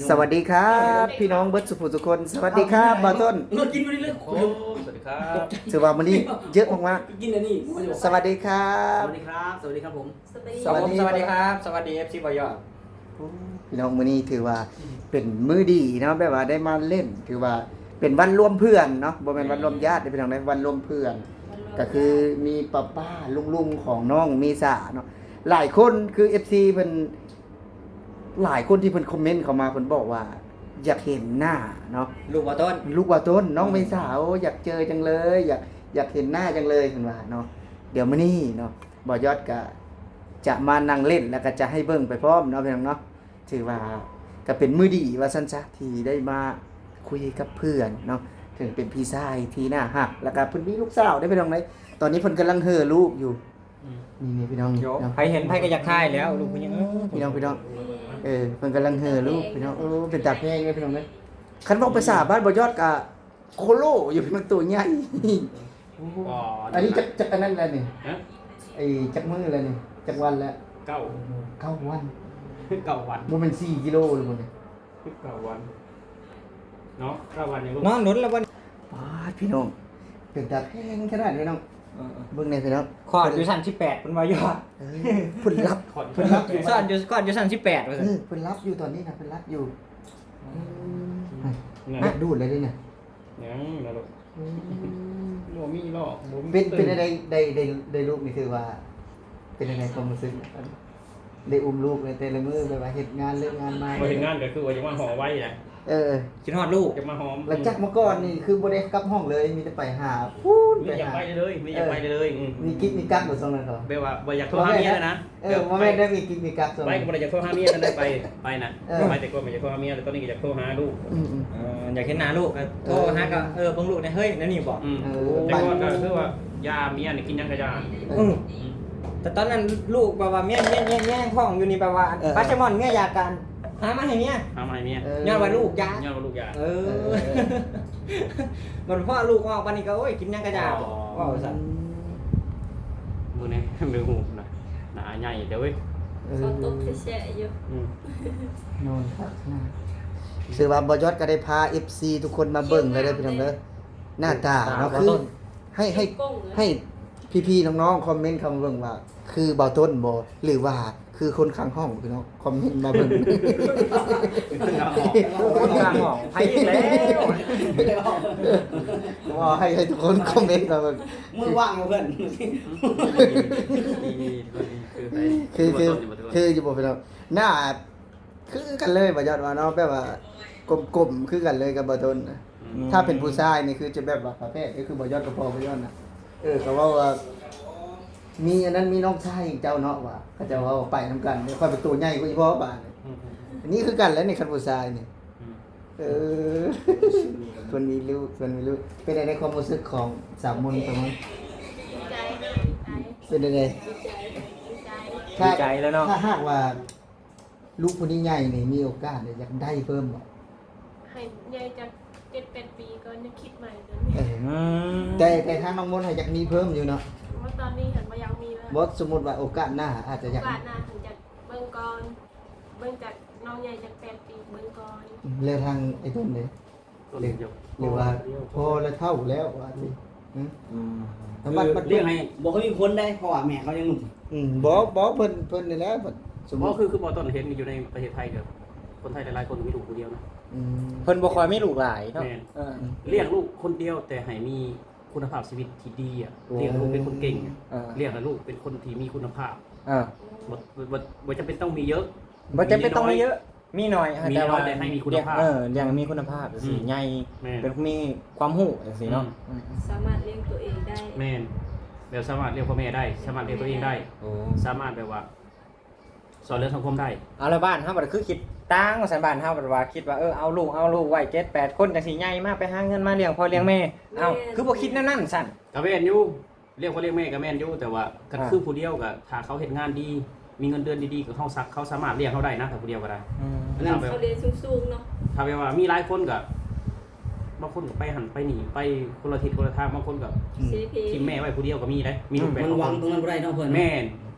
ສະຫວັດດີຄັບ ພີ່ນ້ອງເບິດສູ່ຜູ້ສູ່ຄົນ ສະຫວັດດີຄັບ ບ່າວຕົ້ນ ມາກິນມື້ນີ້ເລີຍ ໂອ້ ສະຫວັດດີຄັບ ຖືວ່າມື້ນີ້ເຢີະມາກໆ ກິນອັນນີ້ ສະຫວັດດີຄັບ ສະຫວັດດີຄັບ ສະຫວັດດີຄັບຜົມ ສະຫວັດດີ ສະຫວັດດີຄັບ ສະຫວັດດີ ເອັຟຊີ ບ່າວຢອດ ໂອ້ ພີ່ນ້ອງ ມື້ນີ້ຖືວ່າເປັນມື້ດີເນາະ ແບບວ່າໄດ້ມາຫຼິ້ນ ຖືວ່າເປັນວັນລວມເພື່ອນເນາະ ບໍ່ແມ່ນວັນລວມຍາດເດ້ພີ່ນ້ອງເດ້ ວັນລວມເພື່ອນ ກະຄືມີປ້າໆລຸງໆຂອງນ້ອງເມສາເນາະ ຫຼາຍຄົນຄື ເອັຟຊີ ເພິ່ນ ຫຼາຍຄົນທີ່ເພິ່ນຄອມເມັນເຂົ້າມາ ເພິ່ນບອກວ່າຢາກເຫັນໜ້າເນາະ ລູກບ່າວຕົ້ນ ລູກບ່າວຕົ້ນ ນ້ອງເມສາ ໂອ້ ຢາກເຈີຈັງເລີຍ ຢາກ ຢາກເຫັນໜ້າຈັງເລີຍ ເພິ່ນວ່າເນາະ ດຽວມື້ນີ້ເນາະ ບ່າວຢອດກະຈະມານັ່ງຫຼິ້ນ ແລ້ວກະຈະໃຫ້ເບິ່ງໄປພ້ອມເນາະ ພີ່ນ້ອງເນາະ ຖືວ່າກະເປັນມື້ດີວ່າຊັ້ນຊະ ທີ່ໄດ້ມາຄຸຍກັບເພື່ອນເນາະ ເຖິງເປັນພີ່ຊາຍທີ່ໜ້າຮັກ ແລ້ວກະເພິ່ນມີລູກສາວເດ້ ພີ່ນ້ອງເອີຍ ຕອນນີ້ເພິ່ນກຳລັງເຫີລູກຢູ່ ອືມ ນີ້ໆ ພີ່ນ້ອງ ໃຜເຫັນໃຜກໍຢາກຖ່າຍແລ້ວ ລູກຜູ້ຍິງ ເອີ ພີ່ນ້ອງ ພີ່ນ້ອງ ເອີ ເພິ່ນກຳລັງເຫີລູກ ພີ່ນ້ອງ ໂອ້ ເປັນຕາແພງເດ້ ພີ່ນ້ອງເອີຍ ຄັນເວົ້າພາສາບ້ານບ່າວຢອດກະໂຄໂລຢູ່ ພີ່ນ້ອງ ໂຕໃຫຍ່ ອັນນີ້ຈັກ ຈັກອັນນັ້ນແລ້ວນີ້ ຮະ ໄອ້ຈັກມື້ແລ້ວນີ້ ຈັກວັນແລ້ວ ເກົ້າ ເກົ້າວັນ ເກົ້າວັນ ບໍ່ແມ່ນສີ່ກິໂລຫຼືບໍ່ນີ້ ເກົ້າວັນເນາະ ເກົ້າວັນຍັງ ນອນດົນແລ້ວບໍ່ ປາດ ພີ່ນ້ອງ ເປັນຕາແພງຂະໜາດນີ້ເນາະ ເອີໆ ເບິ່ງແດ່ພີ່ນ້ອງ ຄອດຢູ່ຊັ້ນສິບແປດ ເພິ່ນວ່າຢູ່ ເອີ ເພິ່ນຫຼັບ ເພິ່ນຫຼັບຢູ່ ຄອດຢູ່ ຄອດຢູ່ຊັ້ນສິບແປດ ວ່າຊັ້ນ ເອີ ເພິ່ນຫຼັບຢູ່ຕອນນີ້ນະ ເພິ່ນຫຼັບຢູ່ ອືມ ອືມ ຢາກດູດແລ້ວເດ້ນະ ຍັງນະລູກ ອືມ ບໍ່ມີຫຼອກ ບໍ່ມີ ເປັນ ຕື່ນ ເປັນຈັ່ງໃດ ໄດ້ ໄດ້ ໄດ້ລູກນີ້ຖືວ່າ ເປັນຈັ່ງໃດຄວາມຮູ້ສຶກ ໄດ້ອຸ້ມລູກໃນແຕ່ລະມື້ ແບບວ່າເຮັດງານເລີກງານມາ ບໍ່ເຮັດງານກໍຄືວ່າຢາກມາຫໍໄວນະ ເອີ ຄິດຮອດລູກ ຢາກມາຫອມ ຫຼັງຈາກເມື່ອກ່ອນນີ້ຄືບໍ່ໄດ້ກັບຫ້ອງເລີຍ ມີແຕ່ໄປຫາພຸ້ນ ມີແຕ່ຢາກໄປເລີຍ ມີແຕ່ຢາກໄປເລີຍ ເອີ ອືມ ມີກິກມີກັກບໍ່ຊ່ວງນັ້ນເນາະ ແບບວ່າບໍ່ຢາກໂທຫາເມຍເລີຍນະ ເອີ ບໍ່ແມ່ນໄດ້ມີກິກມີກັກ ໄປກໍບໍ່ໄດ້ຢາກໂທຫາເມຍ ນັ້ນໄດ້ໄປ ໄປນະ ເອີ ໄປແຕ່ກ່ອນບໍ່ຢາກໂທຫາເມຍ ແຕ່ຕອນນີ້ກໍຢາກໂທຫາລູກ ອືມໆ ເອີ ຢາກເຫັນໜ້າລູກ ກໍໂທຫາ ກໍ ເອີ ເບິ່ງລູກແດ່ເຮີ້ ແນວນີ້ບໍ ອືມ ເອີ ແຕ່ກ່ອນກໍຄືວ່າຢາເມຍນີ້ກິນຫຍັງກໍຢາ ອືມ ອືມ ແຕ່ຕອນນັ້ນລູກແບບວ່າເມຍ ເມຍ ເມຍ ເມຍທ້ອງຢູ່ນີ້ ແບບວ່າ ເອີ ປາແຊມອນເມຍຢາກ ກໍຫາມາໃຫ້ເມຍ ຫາມາໃຫ້ເມຍ ເອີ ຍ້ອນວ່າລູກຢາກ ຍ້ອນວ່າລູກຢາກ ເອີ ເອີ ບັດພໍລູກອອກປານນີ້ກໍ ໂອ້ຍ ກິນຫຍັງກໍຢາກ ອໍ ເວົ້າວ່າຊັ້ນ ອືມ ເບິ່ງແດ່ ເບິ່ງຮູບນະ ໜ້າໃຫຍ່ແທ້ເວີຍ ເອີ ເຂົາຕົກແຊະໆຢູ່ ອືມ ນອນຄັກນະ ຖືວ່າບ່າວຢອດກໍໄດ້ພາ ເອັຟຊີ ທຸກຄົນມາເບິ່ງແລ້ວເດີພີ່ນ້ອງເດີ ໜ້າຕາເນາະ ຄື ໃຫ້ ໃຫ້ ໃຫ້ພີ່ໆນ້ອງໆຄອມເມັນເຂົ້າມາເບິ່ງວ່າ ຄືບ່າວຕົ້ນບໍ່ ຫຼືວ່າ ຄືຄົນຂ້າງຫ້ອງພີ່ນ້ອງ ຄອມເມັນມາເບິ່ງ ຄົນຂ້າງຫ້ອງ ຄົນຂ້າງຫ້ອງ ໃຜອີກແລ້ວ ວ່າໃຫ້ ໃຫ້ທຸກຄົນຄອມເມັນມາເບິ່ງ ມືວ່າງເພິ່ນ ຄື ຄື ຄືຢູ່ບໍ່ພີ່ນ້ອງ ໜ້າຄືກັນເລີຍ ບ່າວຢອດວ່າເນາະ ແບບວ່າກົມໆຄືກັນເລີຍກັບບ່າວຕົ້ນນະ ອືມ ຖ້າເປັນຜູ້ຊາຍນີ້ຄືຈະແບບວ່າຝາແຝດ ກໍຄືບ່າວຢອດກັບພໍ່ບ່າວຢອດນະ ເອີ ກໍເວົ້າວ່າ ມີອັນນັ້ນ ມີນ້ອງຊາຍເຈົ້າເນາະວ່າ ເຂົາເຈົ້າເວົ້າໄປນຳກັນ ຂ້ອຍເປັນໂຕໃຫຍ່ກວ່າອີ່ພໍ່ບາດນີ້ ອືມ ອັນນີ້ຄືກັນແຫຼະນີ້ ຄັນຜູ້ຊາຍນີ້ ອືມ ເອີ ເພິ່ນມີລູກ ເພິ່ນມີລູກ ເປັນຈັ່ງໃດຄວາມຮູ້ສຶກຂອງສາວມົນ ສາວມົນ ດີໃຈ ເປັນຈັ່ງໃດ ດີໃຈ ດີໃຈ ດີໃຈແລ້ວເນາະ ຖ້າຫາກວ່າ ລູກຜູ້ນີ້ໃຫຍ່ນີ້ ມີໂອກາດຢາກໄດ້ເພີ່ມບໍ່? ໃຫ້ໃຫຍ່ຈັກເຈັດແປດປີກ່ອນ ຍັງຄິດໃໝ່ເດີ ເອີ ອືມ ແຕ່ ແຕ່ທາງນ້ອງມົນຫັ້ນຢາກມີເພີ່ມຢູ່ເນາະ ວ່າຕອນນີ້ຫັ້ນບໍ່ຢາກມີແລ້ວ ບໍ່ ສົມມຸດວ່າໂອກາດໜ້າອາດຈະຢາກ ໂອກາດໜ້າຫັ້ນຢາກເບິ່ງກ່ອນ ເບິ່ງຈາກນ້ອງໃຫຍ່ຈັກແປດປີເບິ່ງກ່ອນ ແລ້ວທາງໄອ້ຕົ້ນເດ? ຫຼືວ່າພໍແລ້ວ ເຖົ້າແລ້ວວ່າຊິ ອືມ ແຕ່ວ່າ ຄື ລ້ຽງໃຫ້ບໍ່ຄ່ອຍມີຄົນໄດ໋ ເພາະວ່າແມ່ເຂົາຍັງໜຸ່ມ ອືມ ບໍ່ ບໍ່ ເພິ່ນ ເພິ່ນນີ້ແຫຼະ ສົມມຸດ ບໍ່ ຄື ຄືບໍ່ຕ້ອງເຫັນຢູ່ໃນປະເທດໄທ ກໍຄົນໄທຫຼາຍໆຄົນກໍມີລູກຜູ້ດຽວນະ ອືມ ເພິ່ນບໍ່ຄ່ອຍມີລູກຫຼາຍເນາະ ແມ່ນ ເອີ ລ້ຽງລູກຄົນດຽວ ແຕ່ໃຫ້ມີຄຸນນະພາບຊີວິດທີ່ດີອະ ໂອ້ ລ້ຽງໃຫ້ລູກເປັນຄົນເກັ່ງ ເອີ ລ້ຽງໃຫ້ລູກເປັນຄົນທີ່ມີຄຸນນະພາບ ເອີ ບໍ່ ບໍ່ ບໍ່ຈຳເປັນຕ້ອງມີເຍີະ ບໍ່ຈຳເປັນຕ້ອງມີເຍີະ ມີໜ້ອຍ ມີໜ້ອຍ ແຕ່ວ່າໃຫ້ມີຄຸນນະພາບ ເອີ ລ້ຽງໃຫ້ມີຄຸນນະພາບ ອືມ ຈັ່ງຊີ້ ໃຫຍ່ ແມ່ນ ເປັນມີຄວາມຮູ້ຈັ່ງຊີ້ເນາະ ອືມ ອືມ ສາມາດລ້ຽງຕົວເອງໄດ້ ແມ່ນ ແບບສາມາດລ້ຽງພໍ່ແມ່ໄດ້ ສາມາດລ້ຽງຕົວເອງໄດ້ ໂອ້ ສາມາດແບບວ່າຊ່ອຍເຫຼືອສັງຄົມໄດ້ ເອົາລະ ບ້ານເຮົາບັດຄືຄິດຕ່າງວ່າຊັ້ນ ບ້ານເຮົາບັດວ່າຄິດວ່າ ເອີ ເອົາລູກ ເອົາລູກໄວ້ເຈັດແປດຄົນ ຈັ່ງຊີ້ໃຫຍ່ມາໄປຫາເງິນມາລ້ຽງພໍ່ລ້ຽງແມ່ ເອົ້າ ແມ່ນ ຄືບໍ່ຄິດແນວນັ້ນຊັ້ນ ກະແມ່ນຢູ່ ລ້ຽງພໍ່ລ້ຽງແມ່ກໍແມ່ນຢູ່ ແຕ່ວ່າຄັນ ອ່າ ຄືຜູ້ດຽວກໍ ຖ້າເຂົາເຮັດງານດີ ມີເງິນເດືອນດີໆ ກໍເຮົາສາ ເຂົາສາມາດລ້ຽງເຮົາໄດ້ນະ ຖ້າຜູ້ດຽວກໍໄດ້ ອືມ ອັນນັ້ນ ອືມ ເຂົາຮຽນສູງໆເນາະ ຖ້າແບບວ່າມີຫຼາຍຄົນກໍ ບາງຄົນກໍໄປຫັ້ນໄປນີ້ ໄປຄົນລະທິດຄົນລະທາງ ບາງຄົນກໍ ອືມ ຖິ້ມແມ່ໄວ້ຜູ້ດຽວກໍມີເດ້ ມີລູກແປດ ມັນຫວັງຕົງນັ້ນບໍ່ໄດ້ເນາະເພິ່ນ ແມ່ນ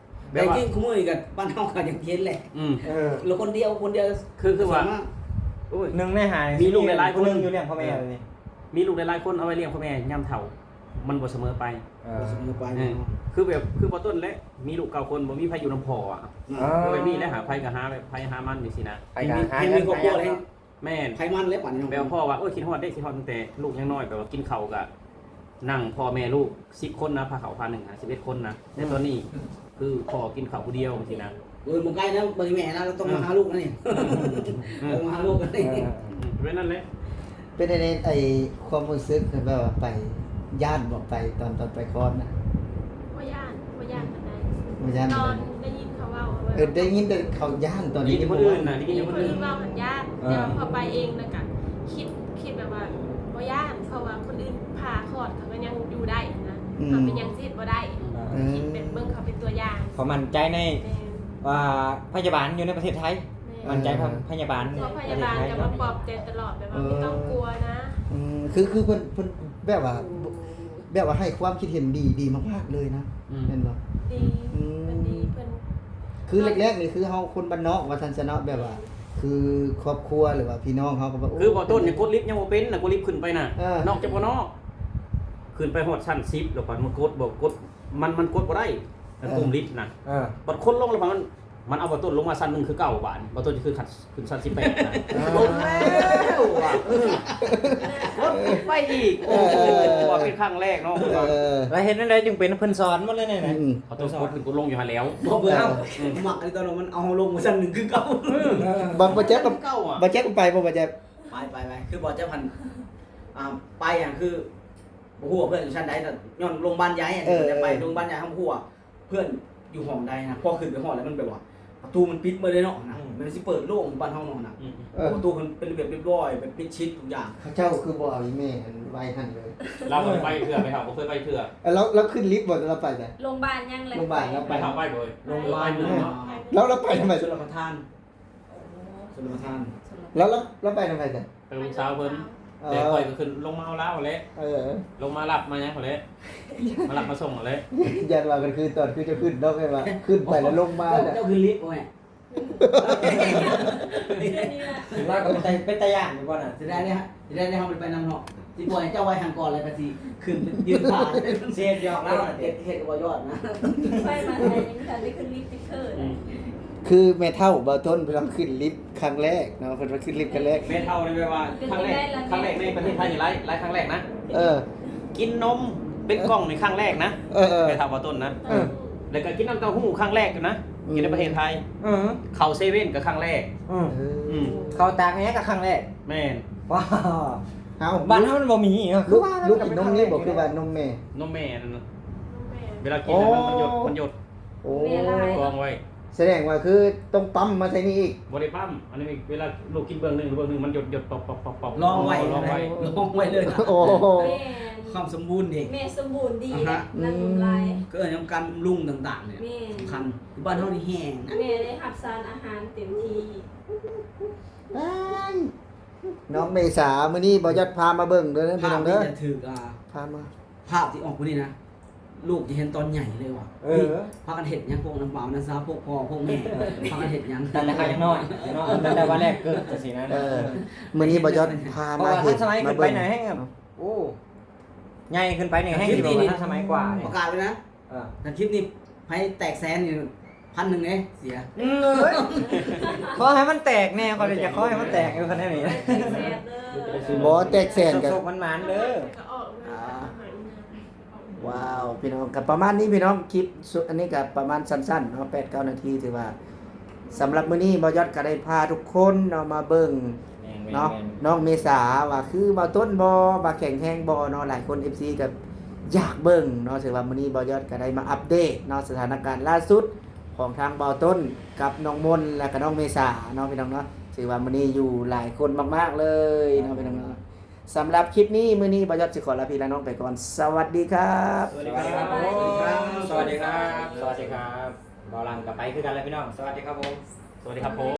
ແບບວ່າ ແຕ່ຈິງໆ ຄູ່ມື້ນີ້ກໍບ້ານເຮົາກໍຍັງເຫັນແຫຼະ ອືມ ເອີ ຄົນດຽວ ຄົນດຽວ ຄື ຄືວ່າ ສ່ວນມາກ ໂອ້ຍ ໜຶ່ງໃນຫ້າ ມີລູກຫຼາຍໆຄົນ ຜູ້ໜຶ່ງຢູ່ລ້ຽງພໍ່ແມ່ ເອີ ນີ້ ມີລູກຫຼາຍໆຄົນ ເອົາໄວ້ລ້ຽງພໍ່ແມ່ຍາມເຖົ້າ ມັນບໍ່ສະເໝີໄປ. ເອີ ບໍ່ສະເໝີໄປ ເອີ ເນາະ ຄືແບບ ຄືບໍ່ຕົ້ນແຫຼະ ມີລູກເກົ້າຄົນ ບໍ່ມີໃຜຢູ່ນຳພໍ່ອະ. ເອີ ແບບນີ້ແຫຼະ ຫາໃຜກໍຫາແບບໃຜຫາມັນຈັ່ງຊີ້ນະ ໃຜກໍຫາ ມີຄອບຄົວແລ້ວ. ແມ່ນ ໃຜມັນແຫຼະ ປານນີ້ເນາະ ແບບພໍ່ວ່າ ໂອ້ຍ ຄິດຮອດເດ້ ຄິດຮອດຕັ້ງແຕ່ລູກຍັງນ້ອຍ ແບບວ່າກິນເຂົ້າກໍນັ່ງພໍ່ແມ່ລູກສິບຄົນນະ ພາເຂົ້າພາໜຶ່ງ ຫ້າສິບເອັດຄົນນະ ແຕ່ຕອນນີ້ ອືມ ຄືພໍ່ກິນເຂົ້າຜູ້ດຽວຈັ່ງຊີ້ນະ. ເອີ ບໍ່ໄກນະ ເບິ່ງແມ່ນະ ລາວຕ້ອງມາຫາລູກນະນີ້ ເອີ ເອີ ມາຫາລູກນະນີ້ ເອີ ເປັນນັ້ນແຫຼະ. ເປັນໃດ ໄອ້ຄວາມຮູ້ສຶກ ແບບວ່າໄປ ຢ້ານບໍ່ ໄປຕອນ ຕອນໄປຄອນນະ? ບໍ່ຢ້ານ ບໍ່ຢ້ານປານໃດ ບໍ່ຢ້ານ ຕອນໄດ້ຍິນເຂົາເວົ້າ ເອີ ໄດ້ຍິນແຕ່ເຂົາຢ້ານ ຕອນໄດ້ຍິນຄົນອື່ນນະ ໄດ້ຍິນຄົນອື່ນເວົ້າຫັ້ນຢ້ານ ເອີ ແຕ່ວ່າພໍໄປເອງແລ້ວກະຄິດ ຄິດແບບວ່າບໍ່ຢ້ານ ເພາະວ່າຄົນອື່ນຜ່າຄອດເຂົາກໍຍັງຢູ່ໄດ້ນະ ອືມ ເຮົາເປັນຫຍັງຊິເຮັດບໍ່ໄດ້ ເອີ ຄິດແບບເບິ່ງເຂົາເປັນຕົວຢ່າງ ເຂົາໝັ້ນໃຈໃນ ແມ່ນ ວ່າພະຍາບານຢູ່ໃນປະເທດໄທ ແມ່ນ ໝັ້ນໃຈພະ ເອີ ພະຍາບານ ເພາະພະຍາບານກໍມາປອບໃຈຕະຫຼອດ ແບບວ່າ ເອີ ບໍ່ຕ້ອງກົວນະ ອືມ ຄື ຄືເພິ່ນ ເພິ່ນແບບວ່າ ແບບວ່າໃຫ້ຄວາມຄິດເຫັນດີ ດີມາກໆເລີຍນະ ອືມ ແມ່ນບໍ່? ດີ ອືມ ເພິ່ນດີ ເພິ່ນ ຄືແລກໆນີ້ ຄືເຮົາຄົນບ້ານນອກວ່າຊັ້ນຊະເນາະ ແບບວ່າ ແມ່ນ ຄືຄອບຄົວ ຫຼືວ່າພີ່ນ້ອງເຮົາກໍວ່າ ໂອ້ ຄືບໍ່ຕົ້ນຍັງກົດລິບຍັງບໍ່ເປັນນະ ກົດລິບຂຶ້ນໄປນະ ເອີ ນອກຈາກບໍ່ນອກ ຂຶ້ນໄປຮອດຊັ້ນສິບ ແລ້ວບັດມາກົດ ບໍ່ກົດ ມັນ ມັນກົດບໍ່ໄດ້ ມັນ ເອີ ປຸ່ມລິບນະ ເອີ ບັດຄົນລົງແລ້ວມັນ ມັນເອົາບໍ່ຕົ້ນລົງມາຊັ້ນໜຶ່ງຄືເກົ່າ ບາດນີ້ບໍ່ຕົ້ນຈະຂຶ້ນຂັ້ນ ຂຶ້ນຊັ້ນສິບແປດນະ ເອີ ລົງແລ້ວວ່າ ເອີ ລົງໄປອີກ ໂອ້ໂຫ ເອີ ວ່າເປັນຄັ້ງແລກເນາະ ເອີ ວ່າ ແລ້ວເຮັດແນວໃດຈຶ່ງເປັນ ເພິ່ນສອນໝົດເລີຍນີ້ນະ ອືມ ເອົາຕົວກົດຂຶ້ນກົດລົງຢູ່ຫັ້ນແລ້ວ ບໍ່ເບື່ອ ອືມ ມັກອັນນີ້ຕອນນັ້ນມັນເອົາເຮົາລົງມາຊັ້ນໜຶ່ງຄືເກົ່າ ເອີ ບໍ່ ບໍ່ແຈັບ ຄືເກົ່າອະ ບໍ່ແຈັບໄປບໍ່ ບໍ່ແຈັບ ໄປ ໄປ ໄປ ຄືບໍ່ແຈັບຫັ້ນ ອ່າ ໄປຫຍັງ ຄືບໍ່ຮູ້ວ່າເພື່ອນຢູ່ຊັ້ນໃດ ແຕ່ຍ້ອນໂລງບານໃຫຍ່ ເອີ ແຕ່ໄປໂລງບານໃຫຍ່ເຮົາບໍ່ຮູ້ວ່າ ເພື່ອນຢູ່ຫ້ອງໃດນະ ພໍຂຶ້ນໄປຮອດແລ້ວມັນແບບວ່າ ປະຕູມັນປິດໝົດເລີຍເນາະນະ ອືມ ມັນຊິເປີດໂລ່ງຢູ່ບ້ານເຮົາເນາະນະ ອືມ ເອີ ປະຕູມັນເປັນລະບຽບລຽບຮ້ອຍ ແບບມິດຊິດທຸກຢ່າງ ເຂົາເຈົ້າຄືບໍ່ເອົາອີ່ແມ່ອັນໄວ້ຫັ້ນເລີຍ ລາວບໍ່ໄດ້ໄປເທື່ອ ແມ່ເຖົ້າບໍ່ເຄີຍໄປເທື່ອ ເອີ ລາວ ລາວຂຶ້ນລິບບໍ່ ລາວໄປໃສ ໂລງບານຍັງແຫຼະ ໂລງບານລາວໄປ ແມ່ເຖົ້າໄປບໍ່ເອີຍ ໂລງບານ ໂລງບານ ລາວ ລາວໄປທຳໄມ ຊົນລະປະທານ ຊົນລະປະທານ ແລ້ວ ແລ້ວ ແລ້ວໄປນຳໃຜຊະ? ໄປກັບລູກສາວເພິ່ນ ເອີ ແຕ່ຂ້ອຍກໍຂຶ້ນລົງມາເອົາລາວແຫຼະ ເອີ ລົງມາຮັບມາຫຍັງຫັ້ນແຫຼະ ມາຮັບມາສົ່ງຫັ້ນແຫຼະ ຢ້ານວ່າກັນຄືຕອນຄືເຈົ້າຂຶ້ນເນາະ ແມ່ນວ່າຂຶ້ນໄປແລ້ວລົງມາ ເຈົ້າ ເຈົ້າຂຶ້ນລິບບໍ່ແມ່? ລາວກໍເປັນຕາ ເປັນຕາຢ້ານຢູ່ບໍ່ນະ? ຊິໄດ້ເດ້ ຊິໄດ້ເດ້ ເຮົາບໍ່ໄດ້ໄປນຳເນາະ ຊິປ່ອຍເຈົ້າໄວ້ຫັ້ນກ່ອນ ແລ້ວກໍຊິຂຶ້ນໄປຢືນຖ້າ ຊິເຮັດຫຍອກລາວນະ ເຮັດ ເຮັດກັບບໍ່ຍອດນະ ໄປມາໄທຍັງບໍ່ທັນໄດ້ຂຶ້ນລິບຈັກເທື່ອ ອືມ ຄືແມ່ເຖົ້າບ່າວຕົ້ນເພິ່ນຂຶ້ນລິບຄັ້ງແລກເນາະ ເພິ່ນວ່າຂຶ້ນລິບຄັ້ງແລກ ແມ່ເຖົ້ານີ້ແບບວ່າຄັ້ງແລກ ເປັນຈັ່ງໃດລະ ຄັ້ງແລກໃນປະເທດໄທນີ້ ຫຼາຍ ຫຼາຍຄັ້ງແລກນະ ເອີ ກິນນົມເປັນກ່ອງນີ້ຄັ້ງແລກນະ ເອີ ເອີ ແມ່ເຖົ້າບ່າວຕົ້ນນະ ເອີ ແລ້ວກໍກິນນ້ຳເຕົ້າຫູ້ຄັ້ງແລກນະ ອືມ ຢູ່ໃນປະເທດໄທ ເອີ ເຂົ້າເຊເວັ່ນກໍຄັ້ງແລກ ເອີ ອືມ ເຂົ້າຕາກແຮກໍຄັ້ງແລກ ແມ່ນ ວ້າວ ເອົ້າ ບ້ານເຮົາມັນບໍ່ມີເນາະ ລູກ ລູກກິນນົມນີ້ບໍ່ ຄືວ່ານົມແມ່ ນົມແມ່ນັ້ນນະ ນົມແມ່ ເວລາກິນແລ້ວມັນ ໂອ້ ມັນຢົດ ມັນຢົດ ໂອ້ ແມ່ລາຍ ກອງໄວ້ ສະແດງວ່າຄືຕ້ອງປ້ຳມາໃສ່ນີ້ອີກ ບໍ່ໄດ້ປ້ຳ ອັນນີ້ເວລາລູກກິນເບື້ອງໜຶ່ງ ເບື້ອງໜຶ່ງມັນຢົດໆ ປັບໆໆໆ ລອງໄວ້ ລອງໄວ້ ລອງໄວ້ເລີຍ ໂອ້ ແມ່ນ ຄວາມສົມບູນເດ້ ແມ່ສົມບູນດີ ອາຮະ ແຫຼະ ອືມ ນຳນມຫຼາຍ ກໍເອີ້ນນຳການບຳລຸງຕ່າງໆນີ້ ແມ່ນ ສຳຄັນ ຢູ່ບ້ານເຮົານີ້ແຮງນະ ແມ່ໄດ້ຮັບສານອາຫານເຕັມທີ່ ນ້ອງເມສາ ມື້ນີ້ບ່າວຍອດພາມາເບິ່ງເດີພີ່ນ້ອງເດີ ພາບນີ້ຈະຖືກ ອ່າ ພາມາ ພາບທີ່ອອກມື້ນີ້ນະ ລູກຈະເຫັນຕອນໃຫຍ່ເລີຍວ່າ ເອີ ເຮີ້ຍ ພາກັນເຮັດຫຍັງພວກນ້າບ່າວນ້າສາວ ພວກພໍ່ພວກແມ່ ພາກັນເຮັດຫຍັງ ຕັ້ງແຕ່ເຮົາຍັງນ້ອຍເນາະ ຕັ້ງແຕ່ວ່າແລກເກີດຈັ່ງຊີ້ນະ ເອີ ມື້ນີ້ບ່າວຍອດພາມາເຫັນ ເພາະວ່າທັນສະໄໝຂຶ້ນໄປນະແຮງ ໂອ້ ໃຫຍ່ຂຶ້ນໄປນີ້ແຮງ ທີ່ວ່າທັນສະໄໝກວ່ານີ້ ປະກາດໄວ້ນະ ເອີ ຖ້າຄລິບນີ້ໃຜແຕກແສນນີ້ ພັນໜຶ່ງເດ້ ເສຍ ອືມ ເອີຍ ຂໍໃຫ້ມັນແຕກແດ່ ຂ້ອຍຢາກຂໍໃຫ້ມັນແຕກຢູ່ຄັນແນວນີ້ ບໍ່ແຕກແສນກໍ ໂຊກໆ ໝານໆ ເດີ ອ່າ ວ້າວ ພີ່ນ້ອງ ກໍປະມານນີ້ພີ່ນ້ອງ ຄລິບ ອັນນີ້ກໍປະມານສັ້ນໆ ເນາະ ແປດເກົ້ານາທີ ຖືວ່າ ສຳລັບມື້ນີ້ບ່າວຍອດກໍໄດ້ພາທຸກຄົນເນາະ ມາເບິ່ງ ແມ່ນໆໆ ເນາະ ນ້ອງເມສາ ວ່າຄືບ່າວຕົ້ນບໍ່ ວ່າແຂງແຮງບໍ່ເນາະ ຫຼາຍຄົນ ເອັຟຊີ ກໍຢາກເບິ່ງເນາະ ຖືວ່າມື້ນີ້ບ່າວຍອດກໍໄດ້ມາອັບເດດເນາະ ສະຖານະການລ່າສຸດຂອງທາງບ່າວຕົ້ນກັບນ້ອງມົນ ແລະກໍນ້ອງເມສາເນາະ ພີ່ນ້ອງເນາະ ຖືວ່າມື້ນີ້ຢູ່ຫຼາຍຄົນມາກໆເລີຍເນາະ ພີ່ນ້ອງເນາະ ສຳລັບຄລິບນີ້ ມື້ນີ້ບ່າວຍອດຊິຂໍລາພີ່ລານ້ອງໄປກ່ອນ ສະຫວັດດີຄັບ ສະຫວັດດີຄັບ ສະຫວັດດີຄັບ ສະຫວັດດີຄັບ ສະຫວັດດີຄັບ ບ່າວຫຼັງກໍໄປຄືກັນແລ້ວພີ່ນ້ອງ ສະຫວັດດີຄັບຜົມ ສະຫວັດດີຄັບຜົມ.